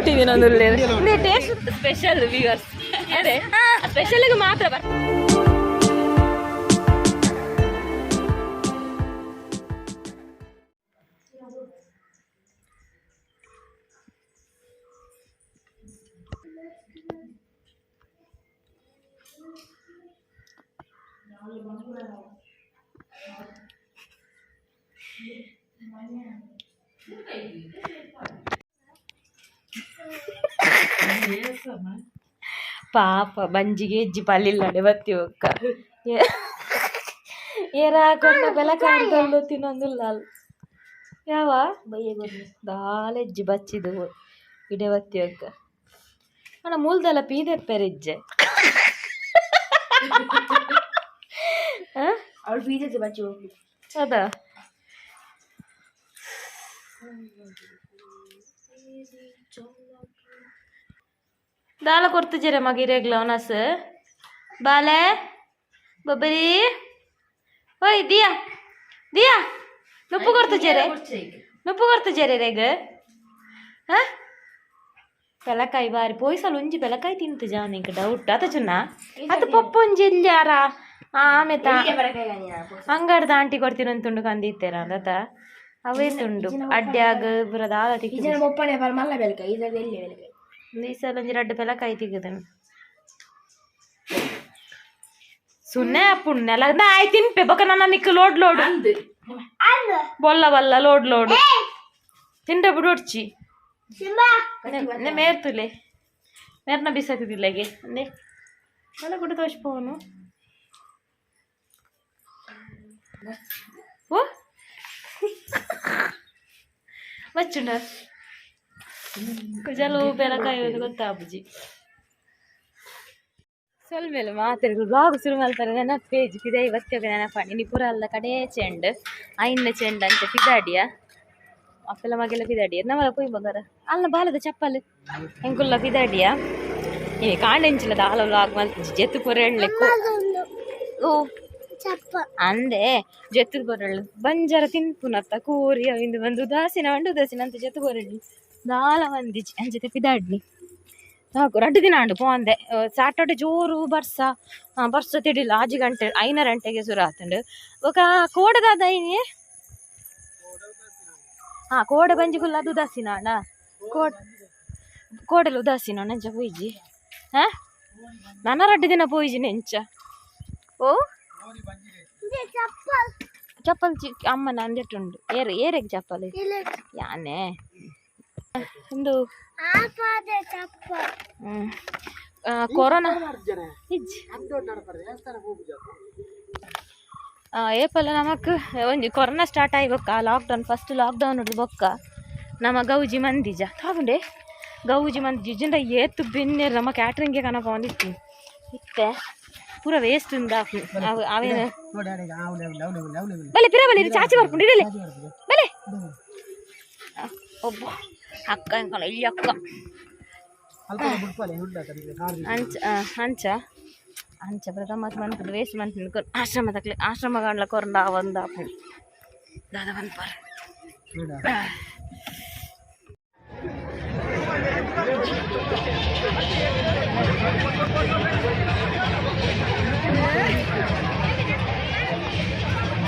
ಬೋಟಿ ದಿನೊಂದು taste special viewers. ಅದೇ special ಮಾತ್ರ ಬರ್. ಪಾಪ ಬಂಜಿಗೆ ಎಜ್ಜಿ ಪಲ್ಲಿಲ್ಲಡೆ ಬತ್ತಿ ಒಕ್ಕ ಏರ ಕೊನ್ನ ಬೆಲ ಕಾಣ್ತಲ್ಲು ತಿನ್ನೊಂದಿಲ್ಲ ಅಲ್ ಯಾವ ದಾಲೆಜ್ಜಿ ಬಚ್ಚಿದು ಇಡೆ ಬತ್ತಿ ಒಕ್ಕ ಅಣ್ಣ ಮೂಲ್ದಲ್ಲ ಪೀದೆಪ್ಪೆರಿಜ್ಜೆ. ಅವಳು ಬೀಜದ ಬಚ್ಚಿ ಹೋಗ್ಲಿ. ಅದ ದಾಲ ಕೊಡ್ತಿದ್ದೀರ ಮಗಿರೇಗ್ಲ ಅವನಸ್ ಬಾಲೆ ಬೊಬ್ಬರಿ. ಓಯ್ ದಿಯಾ, ದಿಯಾ, ನುಪ್ಪು ಕೊಡ್ತಿದ್ದೀರೆ, ನುಪ್ಪು ಕೊಡ್ತಿದ್ದೀರೆ ರೇಗ್. ಹಾ, ಪೆಲಕಾಯಿ ಬಾರಿ ಪೋಯ್ಸಲ್ ಒಂಜಿ ಪೆಲಕಾಯಿ ತಿಂತು ಜಾನ್ ಇಂಕ ಡೌಟ್ ಅತ ಚುನ್ನ ಅದು ಪಪ್ಪೊಂಜಿ ಇಲ್ಲಾರ ಆಮೇತ ಅಂಗಡ್ದ ಆಂಟಿ ಕೊಡ್ತೀನಿ ತುಂಡು ಕಂದಿತ್ತೇರ ಅಂದತ ಅವೇ ತುಂಡು ಅಡ್ಡ್ಯಾಗ ಪೂರ ದಾಲ ತಿಕ್ಕಿದೆ. ಇದನ್ನ ಒಪ್ಪಣೆ ಬರ ಮಲ್ಲ ಬೆಳಕ ಇದರಲ್ಲಿ ಎಲ್ಲಿ ಬೆಳಕ. ಈ ಸಲ ಒಂಜಿ ರಡ್ಡ್ ಪೆಲಕಾಯಿ ತಿಕ್ಕುದನು ಸುನ್ನೆ ಪುಣ್ಯ ನಾ ಆಯ್ ತಿನ್ಪೆ ಬೊಕ ನನ್ನ ನಿಕ್ಕು ಲೋಡ್ ಲೋಡ್ ಬೊಲ್ಲ ಬಲ್ಲ ಲೋಡ್ ಲೋಡ್ ತಿಂಡ ಬಿಡೋಡ್ಚಿ ನೆ ಮೇರ್ತುಲೆ ಮೇರ್ನ ಬಿಸಾಕುದಿಲ್ಲಗೆ ಅಂದೆ ಮಲ್ಲ ಕೂಡ ತೋಚ್ಪೋನು. ಓ ಬಚ್ಚುಂಡ ಕುಜಲು ಪೆಲಕಾಯಿ ಒಂದು ಗೊತ್ತಾಪುಜಿ. ಸೊಲ್ಮೆಲು ಮಾತೆರ್ಗು. ಬ್ಲಾಗ್ ಶುರು ಮಲ್ಪರೆ ನೆನಪೇಜ್ ಪಿದೈ ಬತ್ತಿಯೋಗ ನೆನಪಾಣಿ ಇನಿ ಪೂರ ಅಲ್ಲ ಕಡೇ ಚೆಂಡ್ ಐನ್ನ ಚೆಂಡ್ ಅಂಚ ಪಿದಾಡಿಯ ಅಪ್ಪೆಲ್ಲ ಮಗೆಲ್ಲ ಪಿದಾಡಿಯ ನಮ್ಮಲ್ಲ ಪೋಯ್ ಬಂಗಾರ ಅಲ್ಲ ಬಾಲದ ಚಪ್ಪಲ್ ಎಂಕುಲ್ಲ ಪಿದಾಡಿಯ. ಇನಿ ಕಾಂಡೆಂಚಿಲ ದಾಲ ಬ್ಲಾಗ್ ಮಲ್ತಿಜಿ ಜೆತ್ತು ಪೊರೆಳ್ಳೆ. ಓ ಅಂದೆ ಜೆತ್ತು ಬೊರಳ್ಳು ಬಂಜಾರ ತಿನ್ಪುನತ್ತ ಕೋರಿ ಅವಿಂದು ಬಂದು ಉದಾಸೀನ ಉಂಡು ಉದಾಸೀನ ಅಂತ ಜೆತ್ತು ಬೊರಳ್ಳಿ ದಾಲ ಬಂದಿಜಿ ಅಂಚತೆ ಪಿದಾಡ್ನಿ ಸಾಕು. ರಡ್ಡು ದಿನ ಉಂಡು ಪೋಂದೆ. ಸ್ಯಾಟರ್ಡೆ ಜೋರು ಬರ್ಸ, ಬರ್ಸ ತಿಡಿಲ್ಲ ಆಜಿ ಗಂಟೆ ಐನರ ಗಂಟೆಗೆ ಶುರು ಆತುಂಡು. ಬೊಕ ಕೋಡದಾದ ಐನಿ. ಹಾ, ಕೋಡೆ ಬಂಜಿ ಫುಲ್ ಅದು ಉದಾಸೀನ ಅಣ್ಣ. ಕೋಡ್ ಕೋಡೆಲ ಉದಾಸೀನ ನಂಚ ಪೋಯಿಜಿ. ಹಾ, ನನ ರಡ್ಡು ದಿನ ಪೋಯಿಜಿ ನೆಂಚ. ಓ ಚಪ್ಪಲ್ ಚಿ ಅಮ್ಮ ನಂದೆಟ್ಟುಂಡು ಏರೆ ಏರೆಗ್ ಚಪ್ಪಲ್ ಯಾನೆ ಒಂದು. ಹ್ಮ್. ಕೊರೋನಾ ಇಜ್ಜಿ ಏಪಲ್ಲ ನಮಕ್ ಒಂಜಿ ಕೊರೋನಾ ಸ್ಟಾರ್ಟ್ ಆಯಿ ಬೊಕ್ಕ ಲಾಕ್ಡೌನ್, ಫಸ್ಟ್ ಲಾಕ್ಡೌನ್ ಬೊಕ್ಕ ನಮ್ಮ ಗೌಜಿ ಮಂದಿಜ ತಾಗುಂಡೆ ಗೌಜಿ ಮಂದಿ ಜಿಜಿಂಡ ಏತು ಬೆನ್ನೇರು ನಮ್ಮ ಕ್ಯಾಟ್ರಿಂಗ್ಗೆ ಕನಪ ಒಂದಿತ್ತು ಇತ್ತೆ ಪೂರ ವೇಸ್ಟ್ ಉಂದ ಅವು ಅವೇನು. ಬಲೆ ಪಿರ ಬಲೆ ಚಾಚಿ ಬರ್ಪುಂಡು ಇಡಲೆ ಬಲೆ. ಒಬ್ಬ ಅಕ್ಕ ಎಂಕಲ್ಲ ಇಲ್ಲಿ ಅಕ್ಕ ಅಂಚ ಅಂಚ ಅಂಚ ಪ್ರಥಮ ಮನ್ಪುಂಡು ವೇಸ್ಟ್ ಮನ್ಪುಂಡು ಆಶ್ರಮ ತಕ್ಲೆ ಆಶ್ರಮ ಕಾಂಡ್ಲ ಕೊರಂಡ ಒಂದ ಆಪುಂಡು ದಾದ ಮನ್ಪಾರ.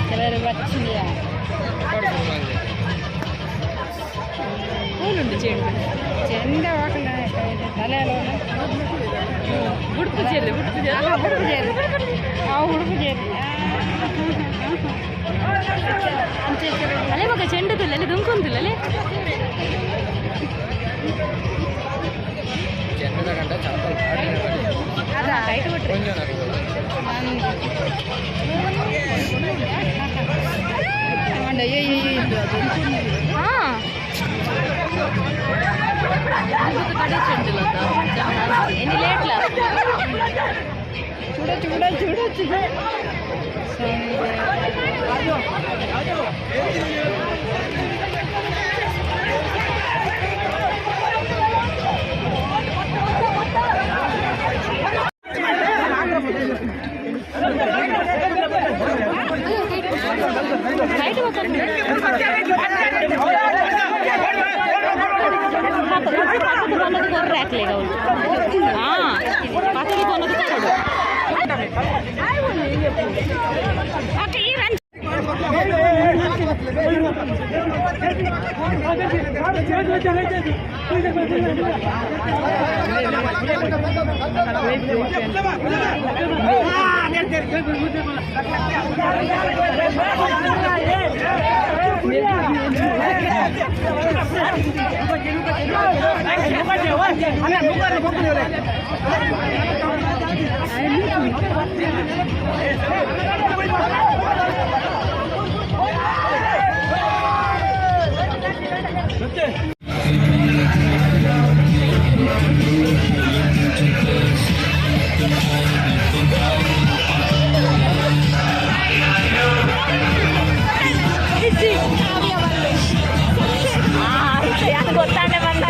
ಕೆಲವರು ಬಚ್ಚಿಲ್ಲ. ಪೂಲುಂಡು ಚೆಂಡು. ಚೆಂದ ತಲೆ. ಉಡುಪು ಚೆಲ್ಲು, ಉಡುಪು ಚೆಲ್ಲು. ಉಡುಪು ಜೇರು, ಆ ಉಡುಪು ಜೇರು. ಅಲೆ ಮಗ ಚೆಂಡು ತುಲ್ಲ ಅಲ್ಲಿ ದುಂಕೊಂದುಲ್ಲ ಅಲೆ. ಟೈಟ್ ಬಿಟ್ರೆ. ಹಾ ಕಡೆ ಚೆಂಡಿಲ್ಲ ಎನಿ ಲೇಟ್ಲ. ಚೂಡ ಚೂಡ ಚೂಡ ಚೂಡ. ಟೈಟ್ ಗೊತ್ತಾಗ್ತದೆ. ಕೊರ್ರೆ ಹಾಕ್ಲೇಗ ಅವಳು. ಹಾ, ಪತ್ತದ ಕೊನದು ಕೊರಡು. ಓಕೆ, ಈ ರನ್. ಯಾರು ಗೊತ್ತಾನೆ ಬಂದ.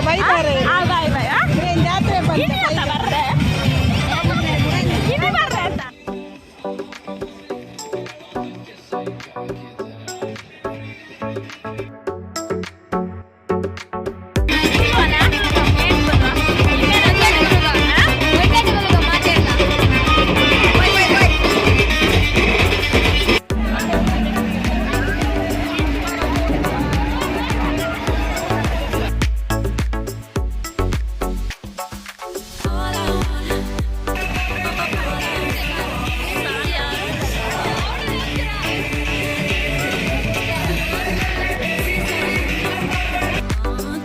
ಬೈತಾರೆ. Bye bye. ಜಾತ್ರೆ. ಬರ್ರೆ ಇನ್ನು ಬರ್ರೆ ಅಂತ.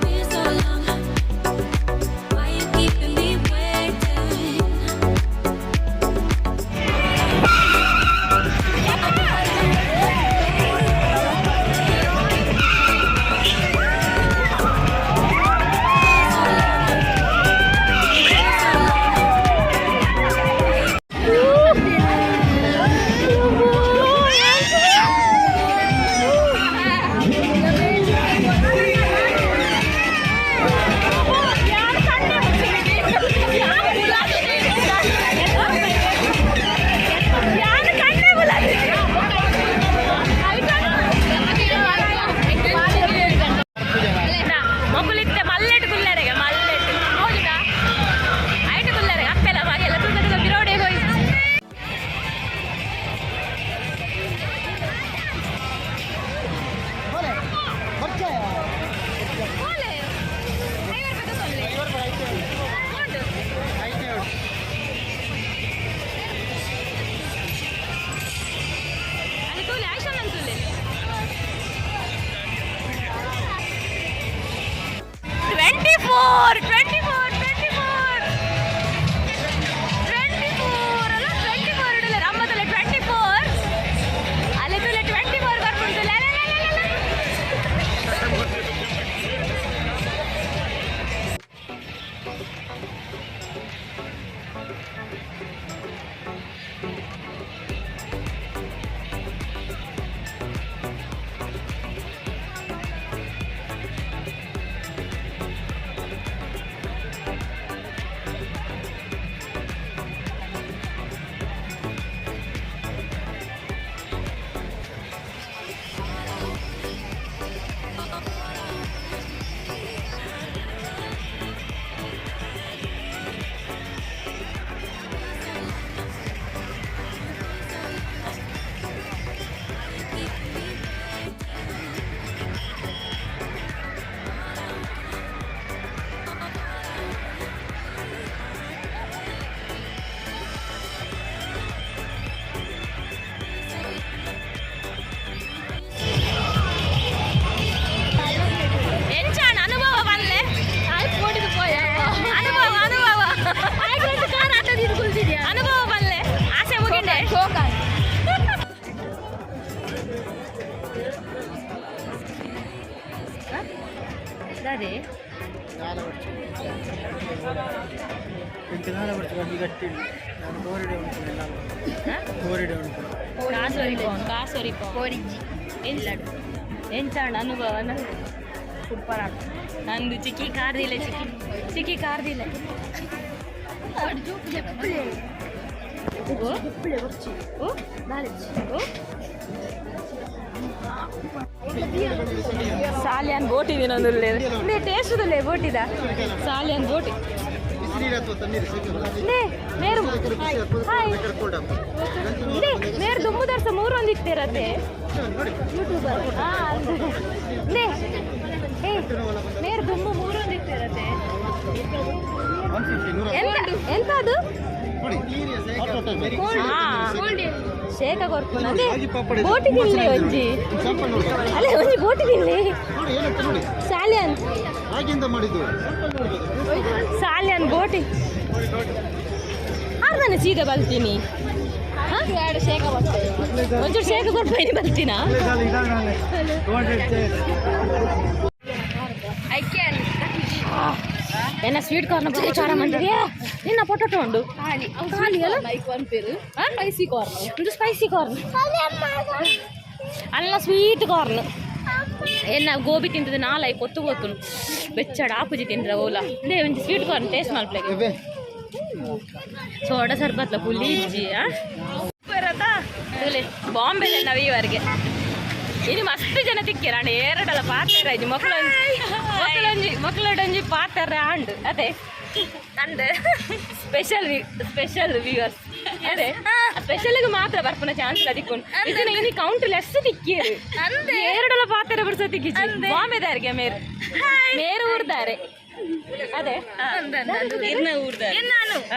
Been so long. Why you keeping me waiting? ಮೊಗುಲಿತ್ತೆ ಮಲ್ಲೆಟ್ ಗುಲ್ಲೆರೆಗೆ ಮಲ್ಲೆಟ್ ಹೋಗಿದ ಐಟ್ ಗುಲ್ಲೆರೆಗೆ ಅಪ್ಪೆಲ್ಲ ಬಾಗೆಲ್ಲ ತುಗ ತುಗ ಬಿರೋಡೆ ಹೋಯ್ತು. ಅಲ್ಲಿ ತೂಲೆ ಆಯ್ಶಾ ನನ್ ತೂಲೆ. 24, 24, 24, 24 ಅಲ್ಲ, 24 ಇಡಲ್ಲ ರಮ್ಮದಲ್ಲ. 24 ಅಲ್ಲಿ ತುಲೆ. 24 ಬರ್ಪುಂಡು. ಲ, ಲ, ಲ, ಲ, ಲ. ದಾದೆ? ಎಂಚಾಂಡ ಅನುಭವನ? ನಂದು ಚಿಕ್ಕಿ ಕಾರ್ದಿಲ್ಲ, ಚಿಕ್ಕಿ ಚಿಕ್ಕಿ ಕಾರ್ದಿಲ್ಲ. ಓ ಓ ಸಾಲಿಯನ್ ಬೋಟಿ ದಿನೊಂದುಲ್ಲೆ ಟೇಸ್ಟ್ ಬೋಟಿದ ಸಾಲಿಯನ್ ಬೋಟಿ. ನೇ ಮೇರು, ಹಾಯ್. ನೇ ಮೇರು ದುಮ್ಮುದರ್ಸ ಮೂರೊಂದು ಇತ್ತಿರತ್ತೆ. ಹಾ, ನೇ ಏ ಮೇರು ದುಮ್ಮು ಮೂರೊಂದು ಇತ್ತಿರತ್ತೆ. ಎಂತ ಎಂತ ಅದು? ಶೇಖ ಕೊರ್ಪುನ ಅದೇ ಬೋಟಿ ತಿನ್ಲಿ ಒಂಜಿ. ಅಲ್ಲೇ ಒಂಜಿ ಬೋಟಿ ತಿನ್ಲಿ. ಸಾಲಿಯನ್ ಸಾಲಿಯನ್ ಬೋಟಿ ಅರ್ಧನ ಸೀದಾ ಬಲ್ತೀನಿ. ಶೇಖ ಒಂಚೂರು ಶೇಖ ಕೊಡ್ಬೈನಿ ಬಲ್ತೀನಾ? ಎನ್ನ ಸ್ವೀಟ್ ಕಾರ್ನ್ ಚಾರ ಮಂದಿರಿಯಾ? ನಿನ್ನ ಪೊಟೊಟೊ ಉಂಡು ಖಾಲಿ ಅಲ್ಲ? ಸ್ಪೈಸಿ ಕಾರ್ನ್, ಒಂದು ಸ್ಪೈಸಿ ಕಾರ್ನ್ ಅಲ್ಲ, ಸ್ವೀಟ್ ಕಾರ್ನ್. ಎನ್ನ ಗೋಬಿ ತಿಂತದೆ ನಾಲೈ ಕೊತ್ತು ಗೊತ್ತು ಬೆಚ್ಚಡ ಆಪುಜಿ ತಿಂದ್ರ ಓಲ. ಇಂದೇ ಒಂಜಿ ಸ್ವೀಟ್ ಕಾರ್ನ್ ಟೇಸ್ಟ್ ಮಲ್ಪಲೆಗೆ. ಸೋಡಾ ಸರ್ಬತ್ಲ ಪುಲಿ ಇಜ್ಜಿ. ಬಾಂಬೆ ನಾವು ಈವರೆಗೆ ಇನ್ನು ಮಸ್ತ್ ಜನ ತಿಕ್ಕಿರ ಅಂಡ್ ಏರಡಲ ಪಾತೆರ ಇಜ್ಜಿ. ಮಕ್ಕಳೊಂಜಿ ಮಕ್ಕಳೊಂಜಿ ಮಕ್ಕಳೊಂಜಿ ಪಾತೆರ ಅಂಡ್ ಅದೇ ಅಂಡ್ ಸ್ಪೆಷಲ್ ಸ್ಪೆಷಲ್ ವ್ಯೂವರ್ಸ್. ಅದೇ ಸ್ಪೆಷಲ್ ಮಾತ್ರ ಬರ್ಪುನ ಚಾನ್ಸ್ ದಿಕ್ಕೊಂಡು. ಇದನ್ನ ಇನಿ ಕೌಂಟ್ ಲೆಸ್ ತಿಕ್ಕಿರು. ಏರಡಲ ಪಾತೆರ ಬಿಡ್ಸ ತಿಕ್ಕಿಜಿ. ಬಾಂಬೆದಾರಿಗೆ ಮೇರು ಮೇರು ಊರ್ದಾರೆ. ಅದೇ ಊರ್ದಾರೆ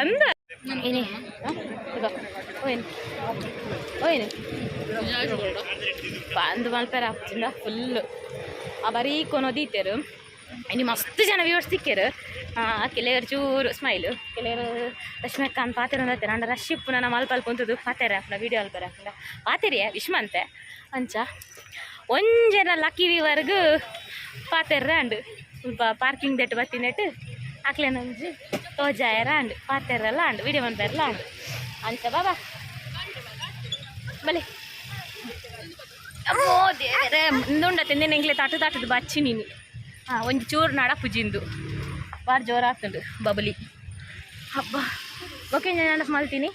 ಅಂದ. ಏನೇ ಓಯ್ ಓಯ್ನೆ ಬಂದು ಮಲ್ಪೆರ ಆಪುಜಿಂದ ಫುಲ್ ಆ ಬರೀ ಕೊನೋದೀತೆರು. ಇನ್ನು ಮಸ್ತ್ ಜನ ವ್ಯೂವರ್ಸ್ ತಿಕ್ಕೇರು. ಕೆಲವರು ಚೂರು ಸ್ಮೈಲು, ಕೆಲವರು ರಶ್ಮಿ ಅಕ್ಕ ಪಾತೆರ ಅಂತಾರೆ. ಅಂಡ ರಶ್ ಇಪ್ಪು ನನ್ನ ಮಲ್ಪ ಅಲ್ಪ ಉಂತುದು ಪಾತೆರ ಹಾಪುನ ವೀಡಿಯೋ ಅಲ್ಪರ ಹಾಪುನ ಪಾತೆರಿಯ ವಿಶ್ಮಂತೆ. ಅಂಚ ಒಂಜನ ಲಕ್ಕಿ ವಿವರ್ಗು ಪಾತೆರ್ರ ಅಂಡ್ ಸ್ವಲ್ಪ ಪಾರ್ಕಿಂಗ್ that ಬತ್ತಿನೆಟ್ ಅಕ್ಲೆನೊಂಜಿ ತೋಜಾಯರ ಅಂಡ್ ಪಾತೆರಲ್ಲ ಅಂಡ್ ವಿಡಿಯೋ ಮನ್ಪೆರಲ್ಲ ಅಂಡ್. ಅಂಚ ಬಾಬಾ ಬಲೆ. ಅಮ್ಮೋ ದೇವರೇ, ಮುಂದುಂಡ ತಿಂದಿನ ಎಂಗ್ಲೆ ತಾಟು ತಾಟದು ಬಚ್ಚಿ ನೀನು. ಹಾಂ, ಒಂಜಿ ಚೂರು ನಡಪುಜಿಂದು ಬಾರ್ ಜೋರು ಆಗ್ತುಂಡು ಬಬಲಿ. ಹಬ್ಬ ಬೊಕೆ ನೆನಪು ಮಲ್ತೀನಿ.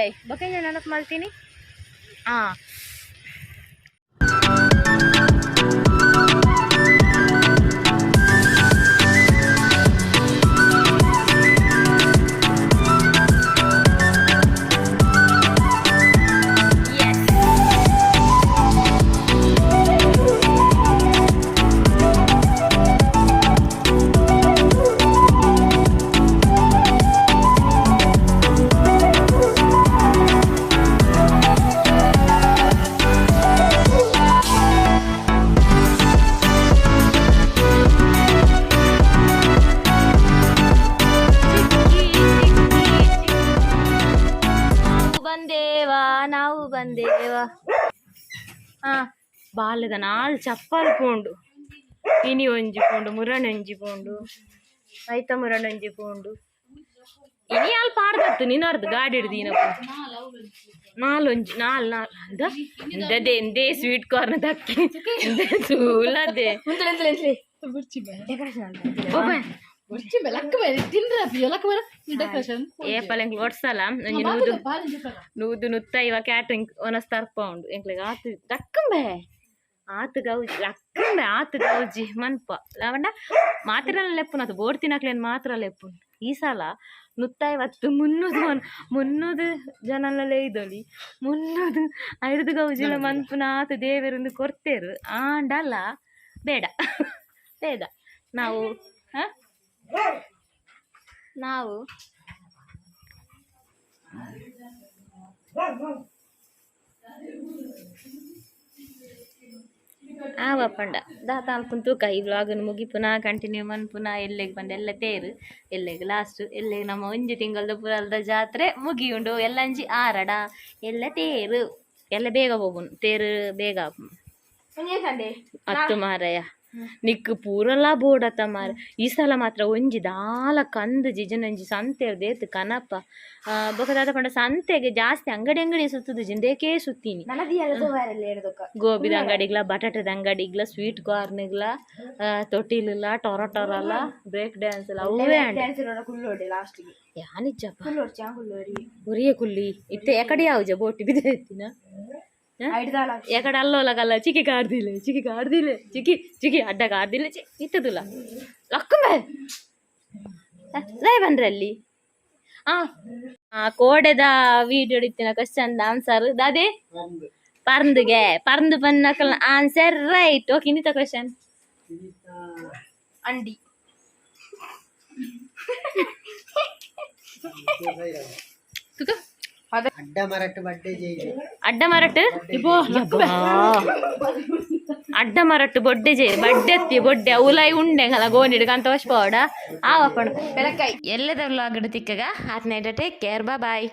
ಏಯ್, ಬೊಕೆ ನೆನಪು ಮಲ್ತೀನಿ. ಹಾಂ. ನಾವು ಬಂದೇವಾ, ನಾವು ಬಂದೇವಾ. ಹಾ, ಬಾಲ್ಯದ ನಾಲ್ ಚಪ್ಪಲ್ ಪೋಂಡು. ಇನಿ ಒಂಜಿ ಪೋಂಡು, ಮುರಣ್ ಒಂಜಿ ಪೋಂಡು, ಐತ ಮುರಣ್ ಒಂಜಿ ಪೋಂಡು. ಇನಿ ಅಲ್ಪ ಪಾಡ್ದತ್ತು ನಿನ್ನರ್ದು ಗಾಡಿ ಹಿಡ್ದು ಇನಪ್ಪ. ನಾಲೊಂಜಿ ನಾಲ್ ನಾಲ್ ಅಂದ ಇಂದದೆ ಎಂದೇ ಸ್ವೀಟ್ ಕಾರ್ನ್ ದಕ್ಕಿ ತೂಲದೆ. ಏಪಲ್ ಎಂಕ್ಲು ಒಡ್ಸಲ ಒಂಜಿ ನೂದು ನೂದು ನುತ್ತ ಇವ ಕ್ಯಾಟ್ರಿಂಗ್ ಒನಸ್ ತರ್ಪ ಉಂಡು ಎಂಕ್ಲೆಗ್. ಆತು ದಕ್ಕಂಬೆ ಆತು ಗೌಜಿ ಲಕ್ಕಂಬೆ ಆತು ಗೌಜಿ ಮನ್ಪ ಲಾವಂಡ ಮಾತ್ರ ಲೆಪ್ಪುನ ಅದು ಬೋರ್ ತಿನ್ನಕ್ಲೇನು ಮಾತ್ರ ಲೆಪ್ಪುನ್. ಈ ಸಲ ನುತ್ತೈವತ್ತು 300 300 ಜನಲ ಇದೊಲಿ 300 ಐದು ಗೌಜಿಲ ಮನ್ಪುನ ಆತು ದೇವರೊಂದು ಕೊರ್ತೇರು. ಆಂಡಲ್ಲ ಬೇಡ ಬೇಡ. ನಾವು ಹ ನಾವು ಆವ ಪಂಡ ದಾತ ತೂಕ ಈ ವ್ಲಾಗನ್ನು ಮುಗಿ ಪುನಃ ಕಂಟಿನ್ಯೂ ಮನ್ ಪುನಃ ಎಲ್ಲೆಗ್ ಬಂದು ಎಲ್ಲ ತೇರು ಎಲ್ಲೆಗ್ ಲಾಸ್ಟ್ ಎಲ್ಲೆಗ್ ನಮ್ಮ ಒಂಜಿ ತಿಂಗಳದ ಪುರಲ್ದ ಜಾತ್ರೆ ಮುಗಿಯುಂಡು. ಎಲ್ಲಂಜಿ ಆರಡ ಎಲ್ಲ ತೇರು ಎಲ್ಲ ಬೇಗ ಹೋಗುನು ತೇರು ಬೇಗ ಆಪುಂಡು. ಅತ್ತು ಮಾರಾಯ. ನಿಕ್ ಪೂರಲ ಬೋಡತ್ತ ಮಾರೆ. ಈ ಸಲ ಮಾತ್ರ ಒಂಜಿ ದಾಲ ಕಂದು ಜಿಜನೊಂಜಿ ಸಂತೆ ದೇತ್ ಕನಪ. ಬೊಕ ದಾದ ಪಂಡ ಸಂತೆಗೆ ಜಾಸ್ತಿ ಅಂಗಡಿ ಅಂಗಡಿ ಸುತ್ತುದು ಇಂದೇಕೇ ಸುತ್ತೀನಿ. ಗೋಬಿದ ಅಂಗಡಿಗ್ಲ, ಬಟಾಟದ ಅಂಗಡಿಗ್ಲ, ಸ್ವೀಟ್ ಕಾರ್ನ್ಗ್ಲ, ತೊಟ್ಟಿಲುಲ, ಟೊರ ಟೊರಲ, ಬ್ರೇಕ್ ಡ್ಯಾನ್ಸ್ ಎಲ್ಲ ಅವೇ. ಯಾನಿಜ್ಜಪ್ಪ, ಒರಿಯೇ ಕುಲ್ಲಿ ಇತ್ತೆ ಎಕಡೆ ಯಾವ್ಜ ಬೋಟಿ ಬಿದ್ದಿನ ಎಕಡೆ ಅಲ್ಲೋಲಗಲ್ಲ. ಚಿಕ್ಕಿ ಕಾರ್ದಿಲೆ, ಚಿಕ್ಕಿ ಕಾರ್ದಿಲೆ, ಚಿಕ್ಕಿ ಚಿಕ್ಕಿ ಅಡ್ಡ ಕಾರ್ದಿಲೆ ಚಿ ಇತ್ತದುಲ ಲಕ್ಕುಂಬೆ ದಯ ಬಂದ್ರೆ ಅಲ್ಲಿ. ಆ ಆ ಕೋಡೆದ ವಿಡಿಯೋ ಇತ್ತಿನ ಕ್ವಶನ್ ಆನ್ಸರ್ ದಾದೆ? ಪರ್ಂದ್ಗೆ. ಪರ್ಂದ್ ಪನ್ನಕಲ್ ಆನ್ಸರ್ ರೈಟ್. ಓಕೆ, ಇನ್ನಿತ ಕ್ವಶನ್? ಅಂಡಿ. ಅಡ್ಡ ಮರಟ್ಟು ಬಡ್ಡೆ ಜೈಲು. ಅಡ್ಡ ಮರಟ್ಟು, ಅಡ್ಡ ಮರಟ್ಟು ಬೊಡ್ಡೆ ಜೈ ಬಡ್ಡೆ ಎತ್ತಿ ಬೊಡ್ಡೆ ಉಲಾಯಿ ಉಂಡೆ ಗಲ ಗೋನಿಡ್ ಕಂತ ಪೋಡ ಆವಪ್ಪಣ. ಪೆಲಕಾಯಿ. ಎಲ್ಲದ ವ್ಲಾಗ್ ತಿಕ್ಕಗ. ಆತ್ ನೈಟ್, ಟೇಕ್ ಕೇರ್, ಬಾಯ್.